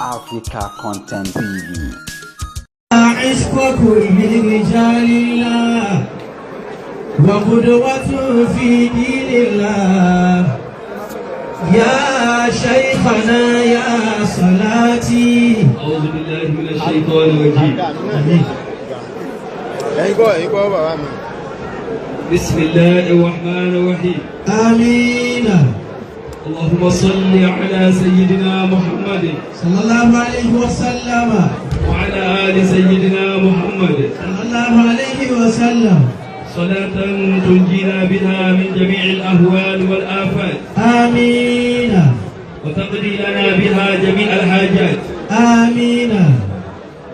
Africa Content TV. عشق كل رجال الله وقدوة في دين الله يا شيخنا يا صلاتي. أعوذ بالله من الشيطان الرجيم. Ẹ̀yin kọ́, ẹ̀yin kọ́, bàbá mi. بسم الله الرحمن الرحيم. آمين. اللهم صل على سيدنا محمد صلى الله عليه وسلم وعلى آل سيدنا محمد صلى الله عليه وسلم صلاة تنجينا بها من جميع الأهوال والآفات آمين. وتقضي لنا بها جميع الحاجات آمين.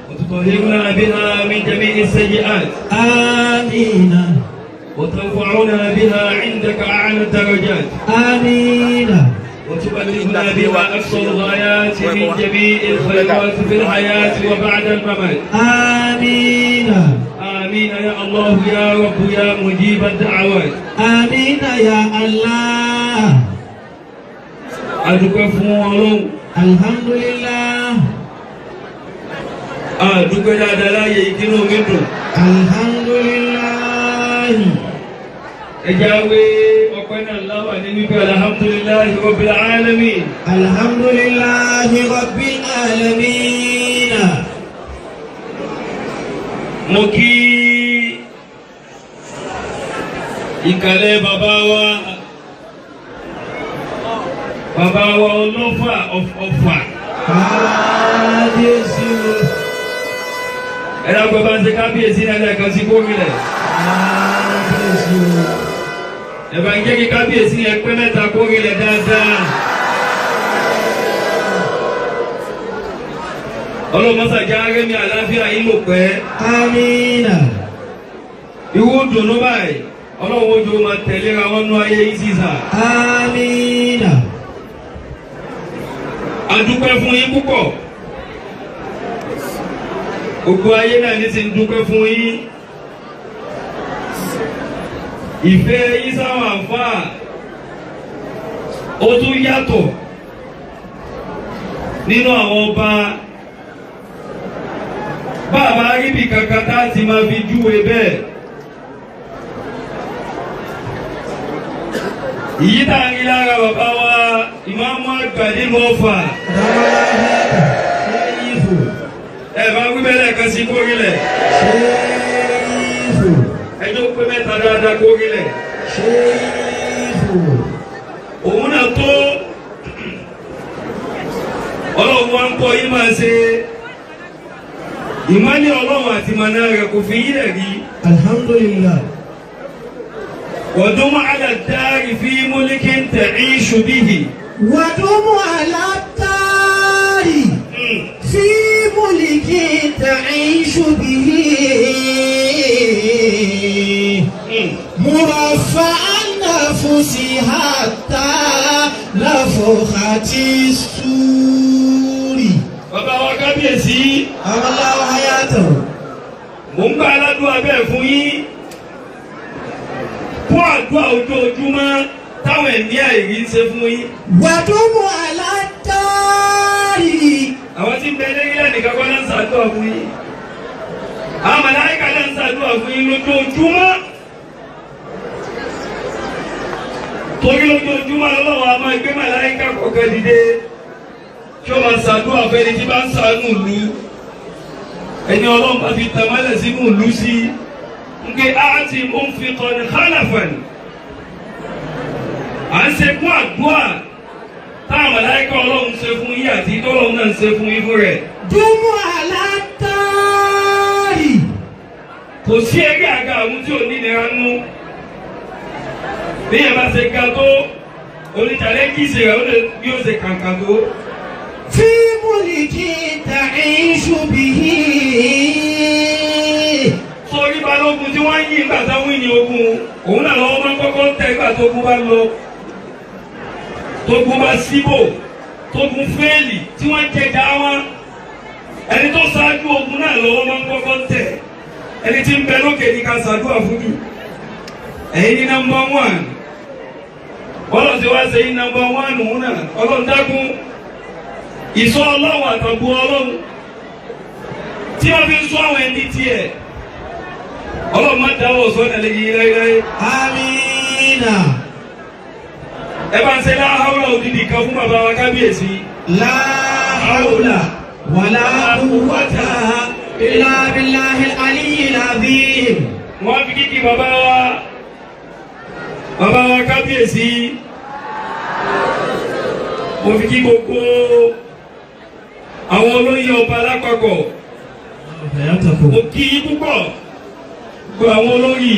وتطهرنا بها من جميع السيئات آمين. وترفعنا بها عندك أعلى الدرجات آمين. وتبلغنا بها أقصى الغايات من جميع الخيرات في الحياة وبعد الممات. آمين. آمين يا الله يا رب يا مجيب الدعوات. آمين يا الله. Adúpẹ́ fún Ọlọ́run. الحمد لله. Adúpẹ́ dáadáa láàyè ìdínú mi dùn. الحمد لله. Ẹja wé ọpẹ́ náà láwà ní wípé الحمد لله رب العالمين. الحمد لله رب العالمين. Mo kí ìkàlẹ̀ bàbá wa, bàbá wa Ọlọ́fà Ọ̀fà. Kábíyèsí o. Ẹ dákun, bá ń ṣe kábíyèsí náà lẹ́ẹ̀kan sí kórìlẹ̀. Kábíyèsí o. Ẹ bá ń jẹ́ kí kábíyèsí yẹn pé mẹ́ta kórìlẹ̀ dáadáa. Ọlọ́mọsàjà arẹ́mi àlàáfíà yín lò pẹ́. Àmín. Irú dùnú báyìí, Ọlọ́run ojú máa tẹ̀léra wọn nú ayé yìí sísà. Àmín. A dúpẹ́ fún yín púpọ̀. Gbogbo ayé náà ní ti ń dúpẹ́ fún yín. Ìfẹ́ yín sáwọn àǹfààní ó tún yàtọ̀ nínú àwọn ọba. Bàbá ríbi kankan tá a ti máa fi júwe bẹ́ẹ̀. Ìyí tá a rí lára bàbá wa ìmáàmù àgbà nílùú Ọ̀fà. Ṣéyífù. Ẹ bá wí bẹ́ẹ̀ lẹ́ẹ̀kan sí kórìlẹ̀. Ṣéyífù. Ẹjọ́ pé mẹ́ta dáadáa kórìlẹ̀. Ṣéyífù. Òun náà tó Ọlọ́run wa ń kọ́ yín máa ṣe ìmọ̀lẹ̀ Ọlọ́run àti màná rẹ̀ kò fi yín lẹ̀ rí. Alhamdulillah. وَدُمْ عَلَى الدَّارِ فِي مُلْكٍ تَعِيشُ بِهِ. ودم على الدار في ملك تعيش به مرفع النفس حتى نفخت السور. Bàbá wa kábíyèsí, الله حياته. mò ń gbà aládùúgbò bẹ́ẹ̀ fún yín. Fún àdúrà ojoojúmọ́ táwọn ẹ̀mí àìrí ń ṣe fún yín. ودم على الدار. Àwọn tí ń bẹ lérílẹ̀ nìkan kọ́ ló ń ṣàdúrà fún yín. Àwọn màláíkà ló ń ṣàdúrà fún yín lójoojúmọ́. Torí lójoojúmọ́ lọ́wọ́ a máa gbé màláíkà kọ̀ọ̀kan dìde tí ó máa ṣàdúrà fẹ́ni tí bá ń ṣàánú ìlú. Ẹni Ọlọ́run bá fi tàmálẹ̀ sínú ìlú sí nke àti munfiqan khalafan. À ń ṣe fún àdúrà táwọn màláíkà Ọlọ́run ṣe fún yín àti tọ́lọ́run náà ń ṣe fún yín fún rẹ̀. دم على الدار. Kò sí ẹgbẹ́ àga àwọn tí ò ní nira nú. Bí yẹn bá ṣe ga tó, oníṣàlẹ́kìsì rẹ̀ ó lè bí ó ṣe kàǹkà tó. في ملك تعيش به. Sórí balógun tí wọ́n ń yí ìgbà táwọn ìyìn ogun, òun náà lọ́wọ́ máa ń kọ́kọ́ tẹ ìgbà tógun bá lọ. Tógun bá síbò, tógun fẹ́ẹ̀lì tí wọ́n jẹjà wọn. Ẹni tó ṣáájú ogun náà lọ́wọ́ máa ń kọ́kọ́ tẹ̀. Ẹni tí ń bẹ lókè ní ká ṣàdúrà fún jù. Ẹ̀yin ní nọ́mbà 1. Ọlọ́run ti wá ṣe yín nọ́mbà 1 òun náà. Ọlọ́run dákun. Ìsọ ọlọ́run àtàbù ọlọ́run tí wọ́n fi ń sọ àwọn ẹni tiẹ̀. Ọlọ́run má dáwọ́ sọ́nà lè yí láéláé. Amina. Ẹ bá ń ṣe láhàúlà òdìdí kan fún bàbá wa kábíyèsí. La hawla wala quwwata illa billahil aliyyil azim. Wọ́n fi kíkì bàbá wa kábíyèsí. Mo fi kí gbogbo àwọn olóyè ọba lápapọ̀. Mo kí yín púpọ̀ gbogbo àwọn olóyè,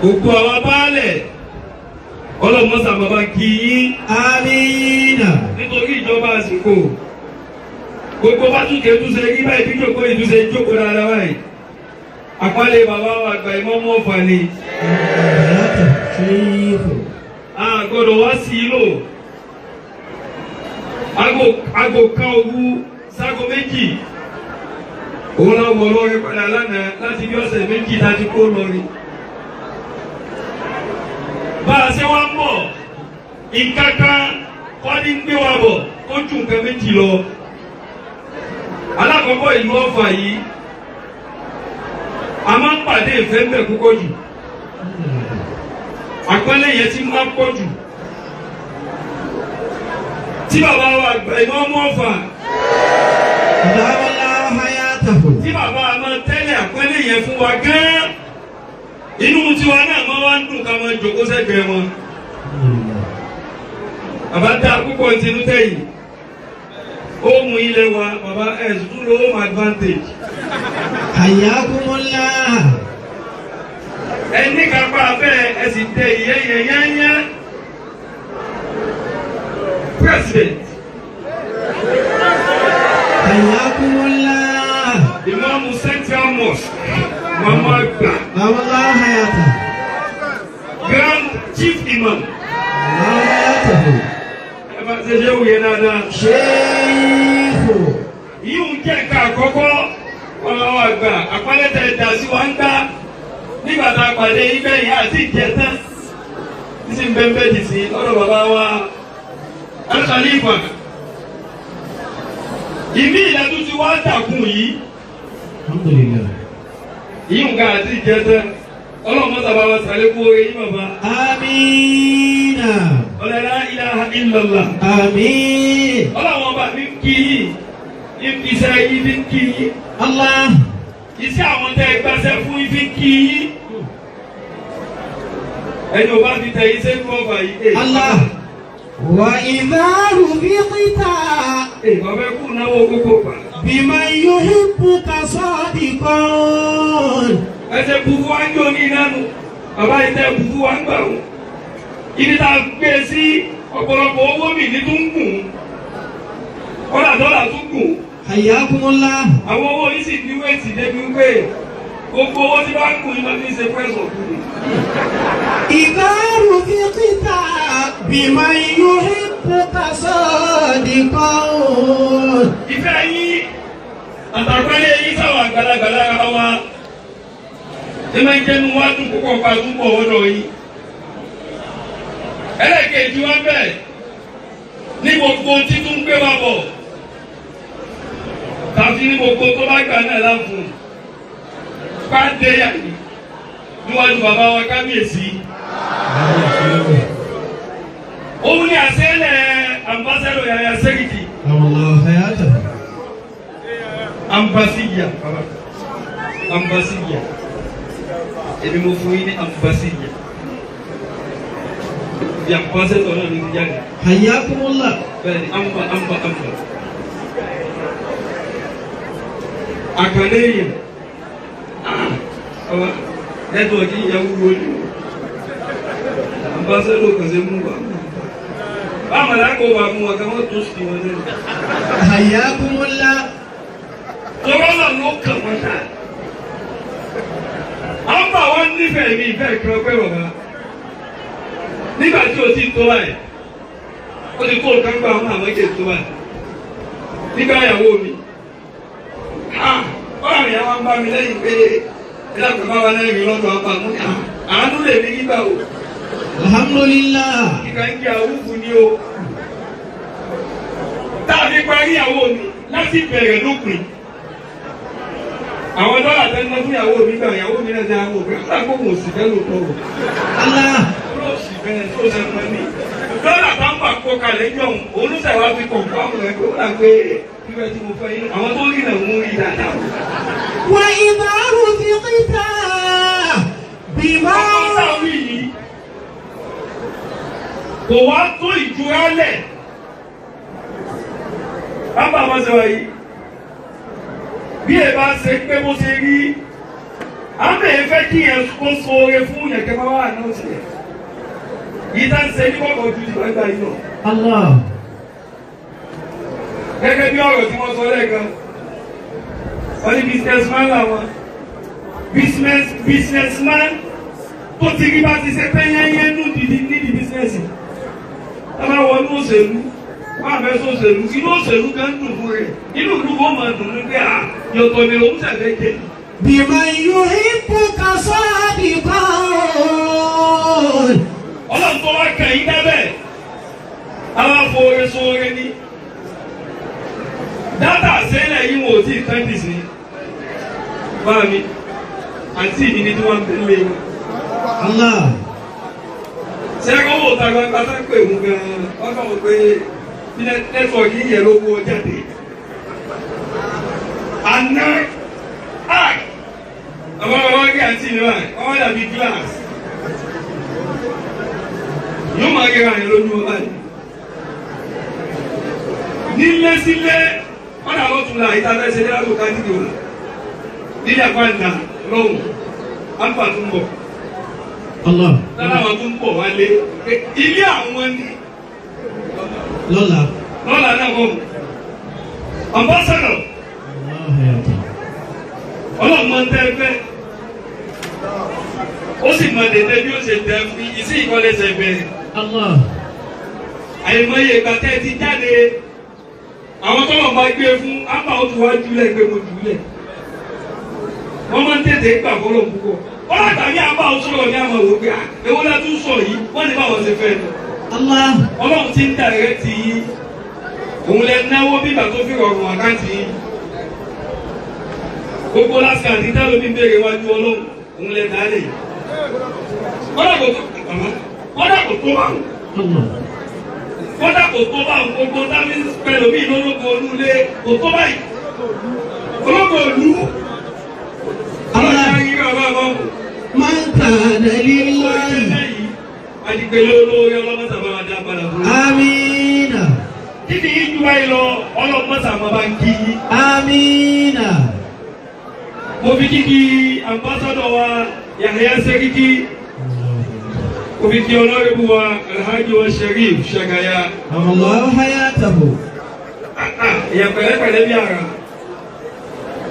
gbogbo àwọn baálẹ̀. Ọlọ́mọ́sà bàbá kí yín. Amina. Nítorí ìjọba àsìkò gbogbo bá tún ké túnṣe rí báyìí bí jókòó ìtúnṣe jókòó dáadáa báyìí. Àpálẹ bàbá wa àgbà ìmọ̀ọ́mọ́ ọ̀fà ni. A gbọ́dọ̀ wá sí i lò. Aago kan òru ságo méjì. Òun náà wọ lọ́rin padà lánàá láti bí ọ̀sẹ̀ méjì láti kó lọ́rin. Bá a ṣe wá ń bọ̀, nǹkan kan kọ́ ní gbé wa bọ̀ ó ju nǹkan méjì lọ. Alákọ̀ọ́kọ́ ìlú Ọ̀fà yìí, a máa ń pàdé ìfẹ́ ń bẹ̀ púpọ̀ jù. Àpẹẹrẹ yẹn ti máa ń pọ̀ jù. Tí bàbá wa àgbà ìmọ̀ọ́mú Ọ̀fà, tí bàbá wa máa tẹ́lẹ̀ àpẹẹrẹ yẹn fún wa gán-an, inú tiwa náà máa wá ń dùn ká máa jókòó sẹ́gbẹ̀ẹ́ wọn. Bàbá dá púpọ̀ tinú tẹ̀yìn. Ó mú ilé wa, bàbá ẹ̀ tún ló home advantage. Hayyakumullah. Ẹ ní kápá bẹ́ẹ̀ ẹ sì tẹ ìyẹ́ yẹn yányá. President. Hayyakumullah. Ìmáàmù Central Mosque, Màmá Àgbà. Bàbá Hayata. Grand Chief Imam. Bàbá Hayata. Ẹ bá ṣe ṣe wùyẹn dáadáa. Ṣéèfù. Yíò jẹ́ nǹkan àkọ́kọ́ ọlọ́wọ́ àgbà àpálẹ́tẹ̀ ẹ̀dá sí wa ń gbá nígbà tá a pàdé ibẹ̀ yìí àti ìjẹta sísè ń bẹ́ẹ̀ dì sí lọ́dọ̀ bàbá wa Al-Khalifa. Ìmí ìlẹ́tù ti wá dàkún yìí. Alhamdulillah. Yíò nǹkan àti ìjẹta ọlọ́mọ sábà wa sàlékún oore yín bàbá. Amina. Ọlọ́lá ilaha illallah. Àmín. Ọlọ́wọ́n ọba mi kí yìí iṣẹ́ yìí fi ń kí yín. Allah. Iṣẹ́ àwọn tẹ́ ẹ gbàṣẹ́ fún yìí fi ń kí yín. Ẹni ò bá fi tẹ iṣẹ́ fún ọba yìí. Allah. Wa idha ruziqta. Bàbá kú náwó gbogbo pa. Biman yuhibbuka sadiqan. Ẹsẹ̀ bubu wa ń jó ní ìnánu. Bàbá yìí tẹ bubu wa ń gbà wọ́n. Ibi tá a gbé sí ọ̀pọ̀lọpọ̀ owó mi ní tó ń gùn. Kọ́là dọ́là tún gùn. Hayyakumullah. Àwọn owó yìí sì ní wéètì débi wípé gbogbo owó tí bá ń gùn yìí máa fi ń ṣe pẹ́sọ̀ kù. Idha ruziqta biman yuhibbuka sadiqan. Ìfẹ́ yín àtàkọ́lé yín sáwọn àgbàlagbà lára wa. Ẹ máa ń jẹ́nu wá dùn púpọ̀ pa túbọ̀ wọ́dọ̀ yín. Ẹlẹ́kẹ̀ẹ́jì wá bẹ́ẹ̀ ní gbogbo títún gbé wa bọ̀ tàbí ní gbogbo tó bá gbà náà láǹfùn pàdé yàrá níwájú bàbá wa kábíyèsí. Òun ni àṣẹlẹ̀ ambassador Yahya Seriki. Ambasiya bàbá ambasiya èmi mo fún yín ní ambasiya bí ambassador náà ló ti jáde. Hayyakumullah. Bẹ́ẹ̀ni amba amba amba. Àkàndé yìí ọba nẹ́tíwọ̀kì yẹn wúwo ni ambassador kò sí mú wa. Báwo la kò bá mú wa kí wọ́n tó sí wọn lẹ́nu. Hayyakumullah. Tọ́lá ló kàn wọ́n sá. Amba wọn nífẹ̀ẹ́ mi ìfẹ́ kan pẹ́ bàbá. Nígbà tí o ti tó báyìí, o ti kó nǹkan gba àwọn àwọn èké tó báyìí. Nígbà ìyàwó mi, ọ̀rọ̀ mi àwọn bá mi lẹ́yìn pé ìlànà bá wa lẹ́yìn lọ́dọ̀ àbá mú ní àánú lè ní nígbà o. Alhamdulillah. Kíkà ń kí àwùkù ni o. parí ìyàwó mi láti bẹ̀rẹ̀ lópin. Àwọn dọ́là tẹ́ ń ná fún ìyàwó mi gbà ìyàwó mi náà ti àwọn òbí nígbà gbogbo òsì fẹ́ lóòótọ́ o. Allah. Olóòsì fẹ́ tó ṣe fẹ́ ní. Dọ́là tá ń bà kó kalẹ̀ jọ̀hún, olùsẹ̀wá fi kọ̀ọ̀kan àwọn ẹ̀ pé ó dà pé fífẹ́ tí mo fẹ́ yín àwọn tó rí náà ń rí dáadáa. وإذا رزقت بما Ọkọ táwọn yìí kò wá tó ìjura lẹ̀. Bàbá wọn sọ yìí bí ẹ bá ṣe pé bó ṣe rí àmì ìfẹ́ kí yẹn kó sóore fún yẹn kẹ́ máa wà náà ṣe. Yìí tá ń ṣe ní kọ̀kọ̀ ju ti gbangba yìí lọ. Allah. Gẹ́gẹ́ bí ọ̀rọ̀ tí wọ́n sọ lẹ́ẹ̀kan, wọ́n ní businessman làwọn businessman tó ti rí bá ti ṣe pé yẹ́nyẹ́ nù dídí nídìí business. Tá bá wọnú òṣèlú, wọ́n àfẹ́ sọ òṣèlú, inú òṣèlú gan dùn fún rẹ̀, inú ìlú kò máa dùn ní pé à yọ̀tọ̀ mi lòún ṣẹ̀fẹ̀ jẹ. بمن يحبك صادقا. Ọlọ́run tó wá kàn yín dábẹ́, àwọn afọwọ́rẹ́ sọ́wọ́rẹ́ ní. Dátà sẹ́lẹ̀ yìí wọ́n ò tí ì tán dì sí. Báà mi, àǹtí mi ni tí wọ́n ń tẹ̀lé wọn. Allah. Sẹ́kọ̀ wò ta gbangba tá ń pè mú gan-an, wọ́n kàn wọ́n pé bí nẹ́tíwọ̀kì yẹ ló wó jáde. Àná á àwọn ọmọ kí àǹtí mi wá, wọ́n dàbí gíláàsì. Yóò máa ríra yẹn lójú ọba yìí. Nílé sílé, wọ́n dà lọ́tún la ìta fẹ́ ṣe ní àgbo kájídì wọn. Nílé àpáǹdà lọ́hùn, àǹfà tó ń bọ̀. Allah. Lára àwọn tó ń bọ̀ wálé, ilé àwọn ni Lọ́la. lọ́la náà wọ̀. Ambassador, Allah hayata. ọlọ́run máa ń tẹ́ ẹ fẹ́. Ó sì mọ dédé bí ó ṣe tẹ́ fún ìsí ìkọ́lẹ́sẹ̀ bẹ̀rẹ̀. Allah. Àìmọye ìgbà tẹ́ ẹ ti jáde, àwọn tọ́lọ̀ bá gbé fún ápá ó tún wá júlẹ̀ pé mo júlẹ̀. Wọ́n máa ń tètè gbà fọlọ́ púpọ̀. Wọ́n látàrí àbá ó sọ̀rọ̀ ní àmọ̀ wò pé à èwo la tún sọ yìí, wọ́n ní báwọn ṣe fẹ́ lọ. Allah. Ọlọ́run ti ń dàrẹ́ ti yín. Òun lẹ náwó bíbà tó fi rọrùn àkáǹtì yín. Gbogbo lásìkò àti tẹ́lómi béèrè wájú Ọlọ́run, òun lẹ dálé. Kọ́dà kò tó kọ́dà kò tó báwọn Allah. kódà kò tó bá gbogbo dábí pẹ̀lú mi lólógo olúlé kò tó báyìí ológo olú ọlọ́jà yìí bàbá wọn Man kana lillahi. adigbele olóore ọlọ́mọ́sà bá wa dá padà fún un. Amina. kíni yìí ju báyìí lọ ọlọ́mọ́sà máa bá ń kí yín. Amina. mo fi kíkí ambassadọ wa Yahaya Seriki mo fi kí ọlọ́rẹ́bù wa Alhaji wa Sheriff Shagaya. Allah hayatahu. Èèyàn pẹ̀lẹ́pẹ̀lẹ́ bí ara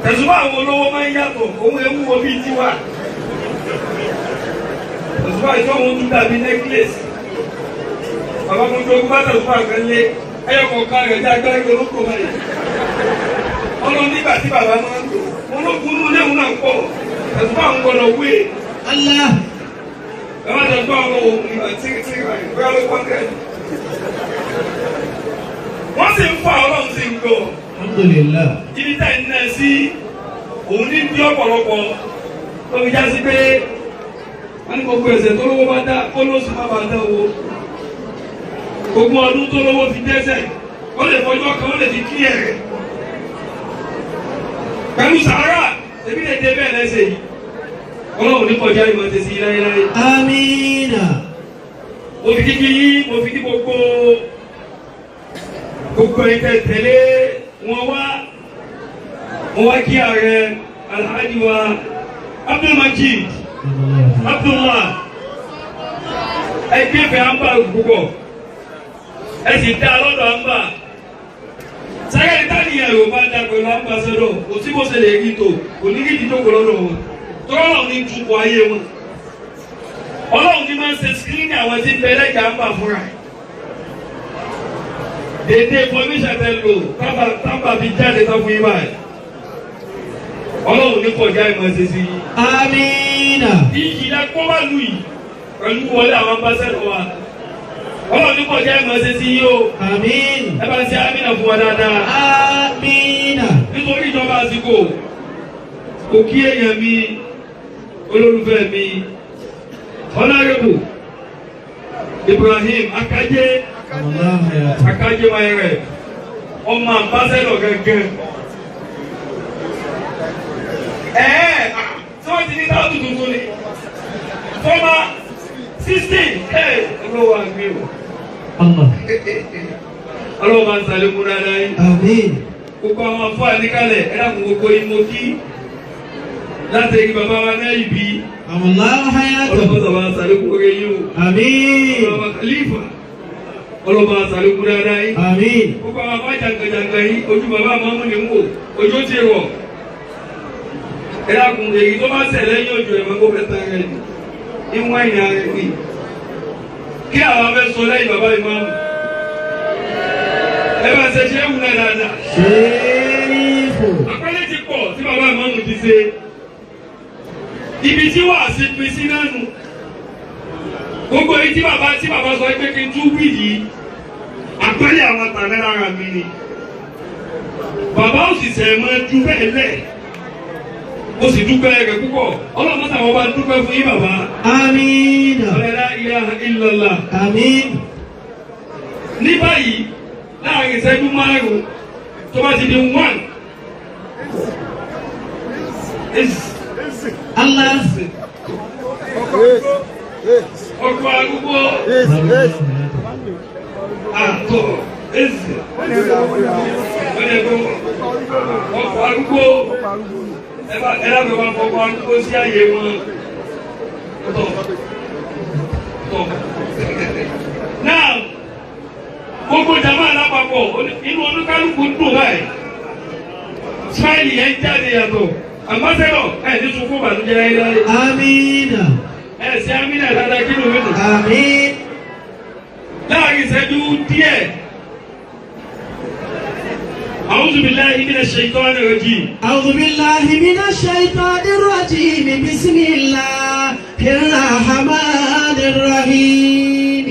tẹ̀sùbá àwọn olówó máa ń yàtọ̀ òun ewu wo bíi tiwa tẹ̀sùbá ìjọ òun tún dàbí necklace bàbá mo jogún bá tẹ̀sùbá kan lé ẹyọ kọ̀ọ̀kan rẹ̀ jẹ́ agbára olóko báyìí ọlọ́ nígbà tí bàbá máa ń lò ológun inú léwu náà pọ̀ tẹ̀sùbá ń gbọ́dọ̀ wé Allah. bàbá tẹ̀sùbá àwọn òun ìgbà tí tí bóyá ló pọ́n tẹ̀ wọ́n sì ń fa ọlọ́run sì ń gbọ́ Alhamdulillah. ibi tá ẹ̀ ń ná sí òun ní bí ọ̀pọ̀lọpọ̀ tó fi já sí pé wọ́n ní gbogbo ẹ̀ṣẹ̀ tó lówó bá dá kó lóṣù má bàa dá owó gbogbo ọdún tó lówó fi dẹ́ṣẹ̀ ó lè fọjọ́ kan ó lè fi kí ẹ̀rẹ̀ pẹ̀lú sàárà èmi lè dé bẹ́ẹ̀ lẹ́sẹ̀ yìí ọlọ́run ní kọjá ìmọ̀ tẹ̀sí sí láéláé Amina. mo fi kíkí yín mo fi kí gbogbo gbogbo ẹ̀yin tẹ́ tẹ̀lé wọn wá wọn wá kí ààrẹ Alhaji wa Abdulmajid Abdullah ẹgbẹ́ fẹ́ àǹbá púpọ̀ ẹ sì dá lọ́dọ̀ àǹbá sẹ́kẹ̀rì táníyàn yóò bá dá pẹ̀lú àǹbá sọ́dọ̀ kò sí bó ṣe lè rí tó kò ní kí ìdíjókòó lọ́dọ̀ wọn tọ́lọ́ ní tukọ̀ ayé wọn ọlọ́run ní máa ń ṣe skírínì àwọn tí ń bẹ lẹ́jà ń bà fúnra ẹ̀ dédé information tẹ lò tábà fi jáde tán fún yín báyìí ọlọ́run ní kọjá ìmọ̀ ṣe sí i. Amina. Iyì la kó bá lu yìí pẹ̀lú wọlé àwọn ambassadọ̀ wa Ọlọ́run ní kọjá ìmọ̀ ṣe sí yín o. Àmín. Ẹ bá ń ṣe àmínà fún wa dáadáa. Àmínà. Nítorí ìjọba àsìkò, kò kí èèyàn mi, olólùfẹ́ mi, Honorable Ibrahim Akaje. Allah hayatahu. Akaje wáyé ọmọ ambassador gẹ́gẹ́. Ẹ̀ẹ́ tí wọ́n ti ní táwùtù tuntun ni former 16 olówó àgbẹ̀ o. Allah. Ọlọ́wọ́ bá ń sàlékún dáadáa yín. Àmín. Gbogbo àwọn afọ àníkálẹ̀ ẹ dákun gbogbo yín mo kí láti rí bàbá wa náà ìbí. Allah hayatahu. Ọlọ́wọ́ bá ń sàlékún orí yín o. Àmín. Ọlọ́wọ́ kàlífà. Ọlọ́wọ́ bá ń sàlékún dáadáa yín. Àmín. Gbogbo àwọn afọ jàǹkàjàǹkà yìí ojú bàbá àmọ́mú ni ń wò ojú ti rọ̀. Ẹ dákun èyí tó bá ṣẹ̀ lẹ́yìn òjò ẹ̀ máa kó fẹ́ tán rẹ̀ ni. Ìwọ̀n ìyá rẹ̀ ni. Kí àwọn afẹ́ sọ lẹ́yìn bàbá ìmáàmù. Ẹ bá ṣe ṣé wù náà dáadáa. Ṣéèfù. Àpẹẹrẹ ti pọ̀ tí bàbá ìmáàmù ti ṣe. Ibi tí wàá sí pin sí náà nù. Gbogbo èyí tí bàbá sọ pé kí n tún wí yìí. Àpẹẹrẹ àwọn tàná lára mi ni. Bàbá òṣìṣẹ́ máa ju bẹ́ẹ̀ lẹ̀. Mo sì dúpẹ́ rẹ̀ púpọ̀. Ọlọ́run táwọn bá dúpẹ́ fún yín bàbá. Àmín. La ilaha illallah. Àmín. Ní báyìí láàrin ìṣẹ́jú márùn-ún tó bá ti di 1. Allah. Ọkọ̀ arúgbó àtọ̀ èsì. Ọkọ̀ arúgbó ẹ lábẹ́ wọn fọkọ̀ arúgbó sí àyè wọn. Náà gbogbo jama alápapọ̀ inú olúkálùkù ń dùn báyìí. Smiley yẹn jáde yàtọ̀. Ambassador ẹ̀ ní sunkún bàtújẹ́ láyé. Àmín. Ẹ ṣe amínà dáadáa kí ló ń dùn. Àmín. Láàrin ìṣẹ́jú díẹ̀. A'udhu billahi minash shaitani rajim. A'udhu billahi minash shaitani rajim. Bismillahir rahmanir rahim.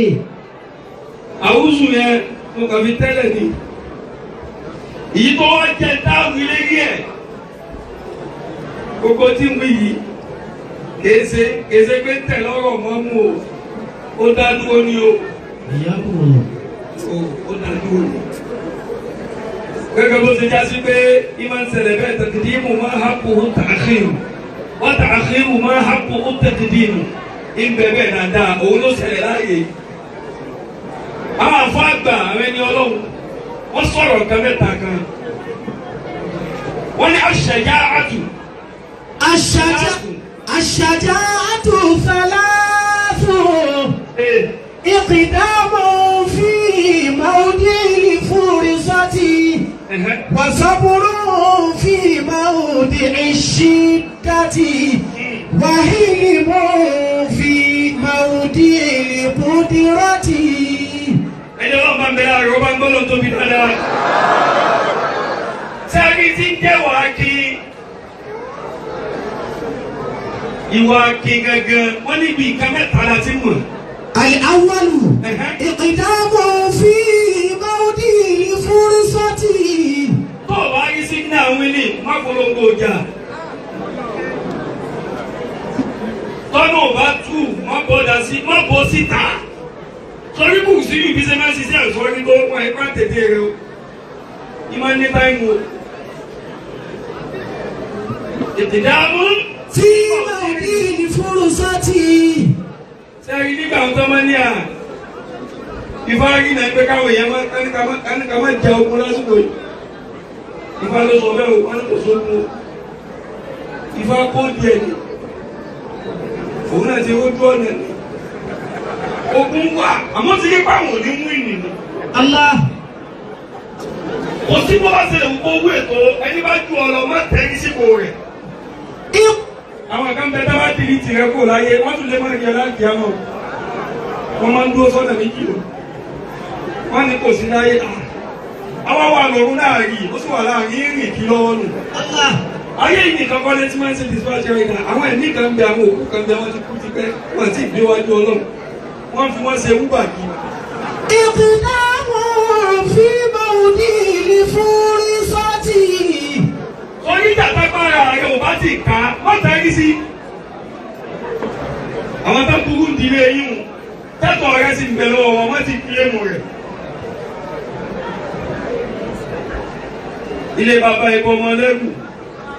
Àwùjọ yẹn mo kàn fi tẹ́lẹ̀ ni. Èyí tó wá jẹ táàbù ilé rí ẹ̀. Gbogbo tí ń wí yìí kèése pé ń tẹ̀ lọ́rọ̀ mọ́ mú o. Ó dá dúró ní o. Ó dá dúró ní. Gẹ́gẹ́ bó ṣe já sí pé ìmọ̀ ń ṣẹlẹ̀ bẹ́ẹ̀ taqdimu ma haqquhu ta'khiru wa ta'khiru ma haqquhu taqdimu. Ìbẹ̀ bẹ́ẹ̀ dáadáa òun ló ṣẹlẹ̀ láàyè. Àwọn àfọ àgbà àwọn ẹni ọlọ́run wọ́n sọ̀rọ̀ nǹkan mẹ́ta kan. Wọ́n ní ash-shaja'atu. Ash-shaja'atu thalathu. Iqdamu fi mawdi'il fursati. Wa sabrun fi mawdi'ish shiddati. Wa hilmun fi mawdi'il qudrati. Ẹni ọlọ́run bá ń bẹ láàrin ọba ń gbọ́dọ̀ tóbi dáadáa. Sẹ́ẹ̀rì tí ń jẹ́ wàá kí ìwà kí gangan wọ́n níbi nǹkan mẹ́ta la ti mọ̀. Al-awwalu iqdamu fi mawdi'il fursati. Tó o bá rí sígínà wílì má polongo ọjà. Tọ́nà ò bá tù má bọ́ síta. Sọrí kù sí ibi ṣe máa ń ṣiṣẹ́ àìsọ́rí tó wọ́n ẹ̀kọ́ tètè rẹ o. Ìmọ̀ ní táìmù o. Tètè dáàmú. Tí mawdi'il fursati. Sẹ́yìn nígbà tó máa ní à. Ifá rí náà pé káwọn èèyàn máa ká máa jẹ ogun lásìkò yìí. Ifá ló sọ bẹ́ẹ̀ o, wọ́n ní kò sógun o. Ifá kó díẹ̀ ni. Òun náà ti rójú ọ̀nà ni. Ogun wà, àmọ́ ti yé pàwọn òní mú ìnìyàn. Allah. Kò sí bó bá ṣe lè kó owó ètò ẹni bá ju ọ̀rọ̀ má tẹ́rí sípò rẹ̀. Àwọn kan bẹ dábàá tìrì tìrẹ kò láyé, wọ́n tún lè má rí ẹ láti àmọ́. Wọ́n máa ń dúró sọ́nà méjì o. Wọ́n ní kò sí láyé. Àwa wà lọ́run láàrin, ó sì wà láàrin rìn kí lọ́wọ́ nù. Allah. Ayé yìí nìkan kọ́lé tí wọ́n ń ṣe dispatch rider. Àwọn ẹ̀mí kan bẹ, àwọn òkú kan bẹ, wọ́n ti kú tipẹ́, wọ́n ti gbé wájú Ọlọ́run. Wọ́n fi wọ́n ṣe wúbà kí. إقدام في موضع الفرصة. Oníjà tágbára rẹ̀ ò bá ti kà á, má tẹ́rí sí. Àwọn tó burú ń dilé yín o, tẹ́tọ̀ rẹ̀ sì ń bẹ lọ́wọ́ wọn, wọ́n ti kílẹ̀mù rẹ̀. Ilé bàbá ìbọn ọmọ lẹ́rù,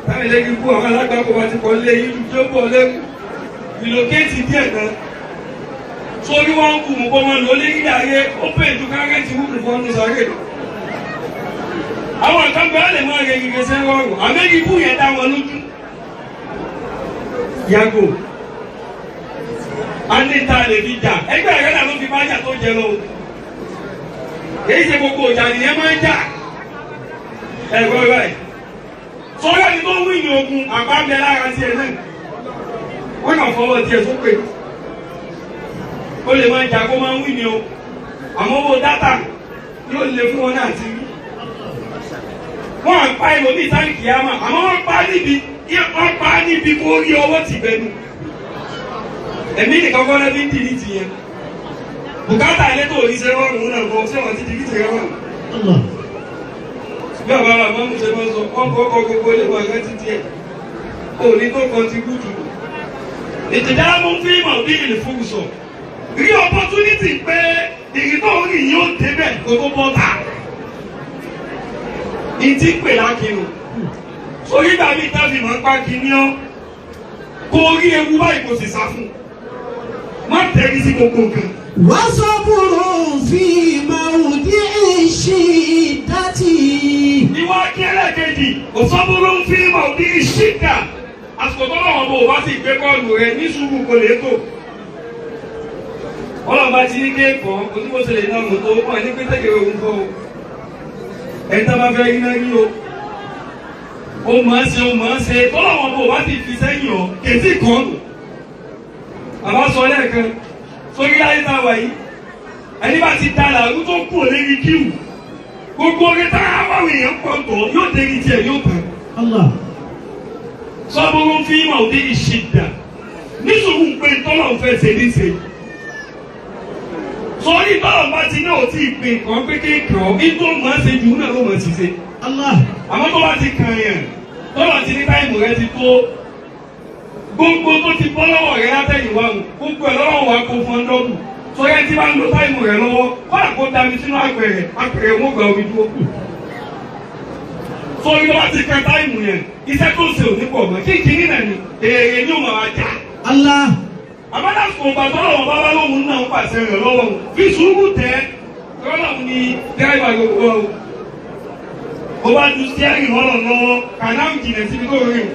táwọn ilé kíkú àwọn alágbàkọ̀ bá ti kọ́ lé yín tí ó bọ̀ lẹ́rù. Ìlòkéètì díẹ̀ kan. Sórí wọn kù mú kọ́ máa lò lé nílé ayé, ó pè ju kárẹ́ǹtì wúlò fún ọ́nù sáré lọ. Àwọn kan bẹ́ẹ̀ lè máa rẹ ìrìn sẹ́ rọrùn, àmì ibú yẹn dá wọn lójú. Yàgò. A ní ta lè fi jà, ẹgbẹ́ rẹ̀ náà ló fi bá jà tó jẹ lọ. Èyí ṣe gbogbo ìjà nìyẹn máa ń jà. Ẹ̀gbọ́n rẹ̀. Sọ́yà ni tó ń wí ní ogun, àbá ń bẹ lára tiẹ̀ náà. Wọ́n kàn fọwọ́ tiẹ̀ sókè. Ó lè máa jà kó máa ń wí ní o. Àmọ́ owó dátà yóò lè fún wọn náà ti rí. Wọ́n á pa ẹlòmíì sáré kìámà, àmọ́ wọ́n pa á níbi kó rí ọwọ́ tì bẹnu. Ẹ̀mí nìkan kọ́ lẹ́bí ń dìrí tì yẹn. Bùkátà ilé tó rí ṣe rọrùn náà kọ́ ṣé wọ́n ti dìrí tì rọrùn. Bí ọba wa máa ń ṣe máa ń sọ, wọ́n kọ́ ọkọ̀ gbogbo ilé wọn rántí tiẹ̀. Òní tó kọntribútù. Ìtìjà mú fíìmù bí ìlú fúrusọ. Rí opportunity pé ìrìn tó ń rìn yóò débẹ̀ kó tó bọ́ ta. Ìtì pè lákìrò. Sórí ìgbà mi tá fi mọ̀ ń pa kíní ọ́. Kó rí ewu báyìí kò sì sá fún. Má tẹ̀rí sí gbogbo nǹkan. وصبر في موضع الشدة. Ìwà kí ẹlẹ́kejì, òsọ́búrú ń fi mọ̀ bí ṣíkà. Àsìkò tó lọ́wọ́ bò bá sì gbé kọ́ọ̀lù rẹ̀ ní sùúrù kò lè tó. Ọlọ́run bá ti ní kéèkọ́, onímọ̀ọ́sẹ̀ lè náà mọ̀ tó wọ́n ní pété kéré òun kọ́ o. Ẹni tá a bá fẹ́ rí náà rí o. Ó mọ̀ ọ́n ṣe, ó mọ̀ ọ́n ṣe. Tọ́lọ́wọ́ bò bá sì fi sẹ́yìn ọ̀, kèsì kọ́ọ̀lù. Bàbá sọ lẹ́ẹ̀kan, sórí láyé tá a wà yìí, ẹni bá ti da làrú tó kù lérí kíwù. Gbogbo orin tá a wá èèyàn pọ̀ tó yóò dérí tiẹ̀ yóò tán. Allah. Sọ́bùrú ń fi ìmọ̀ òde ìṣìdá. Nísòwò ń pe tọ́lọ̀ ń fẹ́ ṣe níṣe. Sọ̀rí tọ́lọ̀ bá ti ní òtí ìpín kan pé kéèkàn ní tó mọ̀ ọ́n ṣe jù náà ló mọ̀ ọ́n ṣiṣẹ́. Allah. Àmọ́ tó bá ti kàn yàn, tọ́lọ̀ ti ní táìmù rẹ ti tó. Gbogbo tó ti bọ́ lọ́wọ́ rẹ látẹ̀yìnwá o, gbogbo ẹ̀ lọ́wọ́ wa kó fún ọ́ndọ́bù. Sọ̀rí ẹni tí bá ń lo táìmù rẹ lọ́wọ́, kọ́lá kó dami sínú apẹ̀rẹ̀, apẹ̀rẹ̀ wọn gba omi dúró. Sọ̀rí tó bá ti kan táìmù yẹn, iṣẹ́ tó ń ṣe òní pọ̀ mọ́, kí kìíní náà ni èrè ni ó máa jà. Allah. Àmọ́ lásìkò ìgbà tọ́lọ̀ wọn bá wá lóhùn náà ń pàṣẹ rẹ̀ lọ́wọ́ òun. Fi sùúrù tẹ́, tọ́lọ̀ ni dẹ́rẹ́bà gbogbo o. Ó bá ju steering lọ́lọ́ lọ́wọ́, kànáà jìnà síbi tó rìn.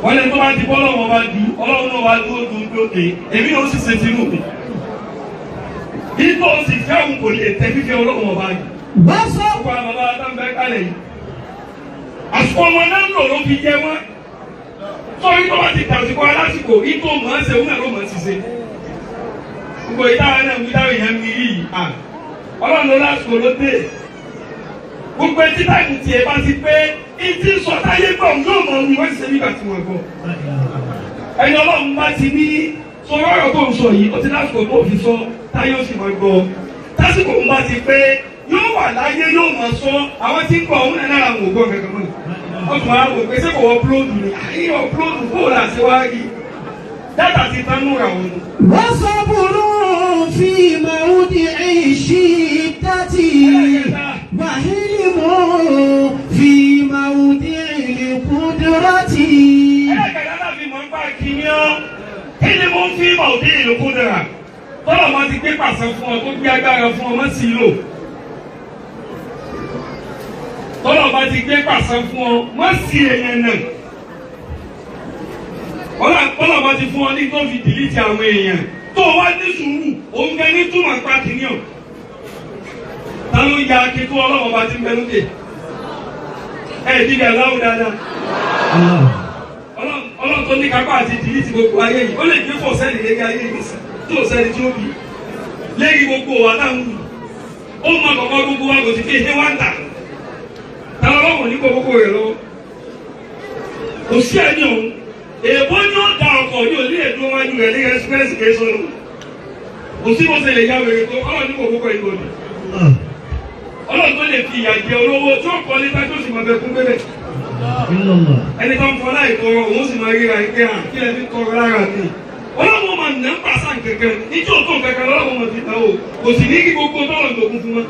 Wọ́n lè tó bá ti bọ́ lọ́wọ́ bá ju, ọlọ́run náà wá dúró dúró lókè, èmi náà ó sì ṣe tinú mi. Ìtò sì fẹ́ òun kò lè tẹ fífẹ́ ọlọ́run ọba yìí. وصبر. Gbogbo àwọn bàbá wa tá ń bẹ kálẹ̀ yìí. Àsìkò ọmọ náà ń lò ló fi jẹ wọ́n. Sọ́yìn tó bá ti tàsìkò alásìkò, ìtò mọ̀ ọ́n ṣe òun náà ló mọ̀ ọ́n ṣiṣẹ́. Gbogbo ìtawà náà wí táwọn èèyàn mi yìí. Ọlọ́run ló lásìkò ló dé. Gbogbo etí táìmù tiẹ̀ bá ti pé ìtì sọ táyé gbọ̀ yóò mọ̀ wí wọ́n ti ṣe nígbà tí wọ́n gbọ́. Ẹni ọlọ́run bá ti ní sọ̀rọ̀ ọ̀rọ̀ tó ń sọ yìí, ó ti lásìkò tó fi sọ táyé ó sì máa gbọ́. Tásìkò ń bá ti pé yóò wà láyé yóò máa sọ àwọn tí ń gbọ́ òun náà lára àwọn ògbọ́n kankan mọ́. Wọ́n tún wá wò pé ṣé kò wọ́n púlóòdù ni? Àyè ọ̀púlóòdù bóòlù àti wá rí. Dátà ti tán núra òun. وصبر في موضع الشدة. وحلم في موضع القدرة. Ẹlẹ́kẹ̀dá náà fi mọ̀ ń pa kìíní ọ́. Kí ni mo ń fi mọ̀ òdí ìlú kúndùrà? Tọ́lọ̀ máa ti gbé pàṣẹ fún ọ tó gbé agbára fún ọ mọ́ sí lò. Tọ́lọ̀ máa ti gbé pàṣẹ fún ọ mọ́ sí èèyàn náà. Tọ́lọ̀ máa ti fún ọ ní tó fi dìlítì àwọn èèyàn. Tó o wá ní sùúrù, òun gẹ ní túmọ̀ ń pa kìíní ọ̀. Ta ló ya akíkú ọlọ́wọ́ bá ti ń bẹ lókè? Ẹ ìdílé aláwọ̀ dáadáa. Ọlọ́run tó ní kápá àti dìlítì gbogbo ayé yìí, ó lè gbé fọ̀ sẹ́ẹ̀lì lérí ayé yìí sí, tí ò sẹ́ni tí ó bí. Lérí gbogbo wa táwọn wù. Ó mọ kọ̀kọ́ gbogbo wa kò sì fi ihe wá ń tà. Ta lọ́wọ́ ní kó gbogbo rẹ̀ lọ́wọ́. Kò sí ẹni ọ̀hún. Èèbó ni ó da ọkọ̀ ní òní èdè wájú rẹ̀ ní express kì í sọ̀rọ̀. Kò sí bó ṣe lè ya wèrè tó ọlọ́run ní kò kókó ìlú òdì. Ọlọ́run tó lè fi ìyà jẹ olówó tí ó kọ́ níta tó sì máa bẹ kún bébè. Ẹni tó ń fọ láì tọrọ òun sì máa ríra ẹgbẹ́ hàn kí ẹ fi tọrọ lára mi. Ọlọ́run máa nà ń pàṣà kankan níjó tó kankan lọ́wọ́ máa fi tàn o kò sì ní kí gbogbo tọ́lọ̀ tó kún fún wọn.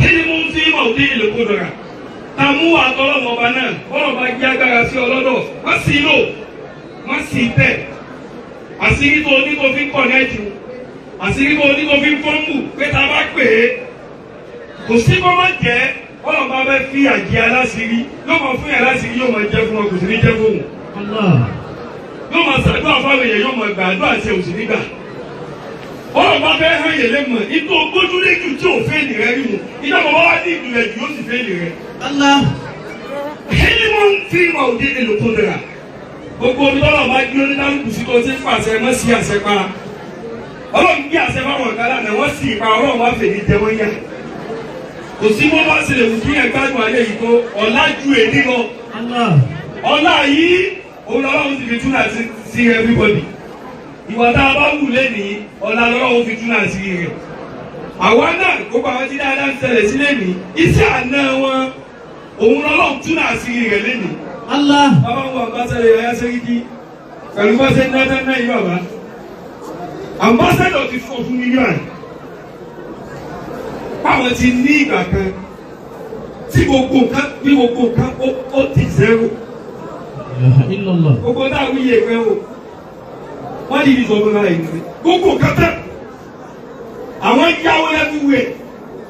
Kí ni mo ń fi ìmọ̀ òdí ìlú kó dọ̀rà? Ta mú àtọ́lọ́mọ ọba náà bọ́lọ̀ bá gbé agbára sí ọlọ́dọ̀ má sì lò má sì tẹ̀. Àṣírí tó ní kó fi ń kọ̀nẹ́ẹ̀tì àṣírí tó ní kó fi ń fọ́nmù pé ta bá pè é kò sí kó má jẹ́ bọ́lọ̀ bá fẹ́ fi àjẹ aláṣírí yóò máa fún yàrá aláṣírí yóò máa jẹ́ fún wọn kò sì ní jẹ́ fún òun. Yóò máa ṣàdúrà fáwọn èèyàn yóò máa gbàdúrà ṣe òsì nígbà. Bọ́lọ̀ bá fẹ́ hàn yẹn lé mọ̀ ìtò gbójúlé jù tí ò fẹ́ẹ̀lì rẹ rí mu ìjọba bá wá ní ìlú rẹ jù yóò sì fẹ́ẹ̀lì rẹ. Kíni mo ń fi ìmọ̀ òde èlò tó dara? Gbogbo omi tọ́lọ̀ bá gbé oníkálukú sí tó ti ń pàṣẹ mọ́ sí àṣẹ pa. Ọlọ́run gbé àṣẹ fáwọn ọ̀gá lánàá wọ́n sì pa ọlọ́run wá fèdí jẹ wọ́n yá. Kò sí bó bá ṣe lè wù kí yẹn gbádùn ayé yìí tó ọ̀la ju èdè lọ. Ọ̀la yìí òun lọ́lọ́run ti fi túnà sí everybody. Ìwà tá a bá wù lénìí ọ̀la lọ́lọ́run fi túnà sí rẹ̀. Àwa náà gbogbo àwọn tí dáadáa ń ṣẹlẹ̀ sí lénìí iṣẹ́ àná wọn òun lọ́lọ́run túnà sí rẹ̀ lénìí. Bàbá ń wọ àmbásẹ́lẹ̀ ẹ̀yà sẹ́ríkì pẹ̀lú bá ṣe ń dáadáa náà yìí bàbá. Àmbásẹ́lẹ̀ ti fọ́ fún mi yọ̀ ẹ̀. Báwọn ti ní ìgbà kan tí gbogbo nǹkan bí gbogbo nǹkan ó ti zero. Gbogbo náà wíyẹ pé o wọ́n ní ìdíjọ́ ọmọ náà yìí gbogbo nǹkan tán. Àwọn yáwó lẹ́nu wẹ̀.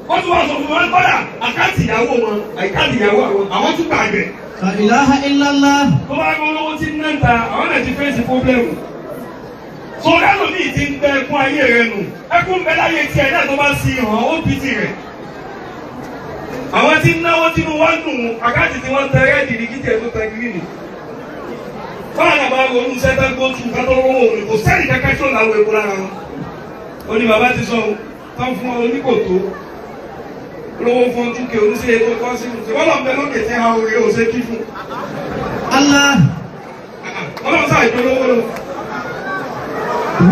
Wọ́n tún wá sọ fún wọn kọ́dà àkáǹtì ìyàwó wọn àkáǹtì ìyàwó àwọn àwọn tún gbàgbẹ́. La ilaha illallah. Tó bá gbọ́ olówó tí ń ná ta àwọn náà ti fèsì pọ́blẹ́mù. Sọ̀rọ̀ lómi ti ń gbẹ ẹkún ayé rẹ nù. Ẹkún bẹ láyé tiẹ̀ náà tó bá sí hàn ó bí tirẹ̀. Àwọn tí ń náwó tínú wá dùn àkáǹtì tí wọ́n tẹ rẹ́ẹ̀dì ní kí tiẹ̀ tó tẹ gíríìnì. Báwa náà bá ronú sẹ́tà gbótù kátó rówó òní kò sẹ́ni kankan tí ó làwọn epo lára wọn. Ó ní bàbá ti sọ tán fún ọ oníkòtó olówó fún ọ túkè oníṣẹ́ ètò kan sí ìṣe wọ́n lọ bẹ lókè tí a orí ò ṣe kí fún. Allah. Ọlọ́run sáà ìpolówó lọ.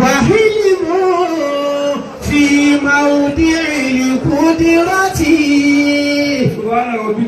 Wàhílìmù fi màwùdí ìlú kúdírátì. Subhana rabbika.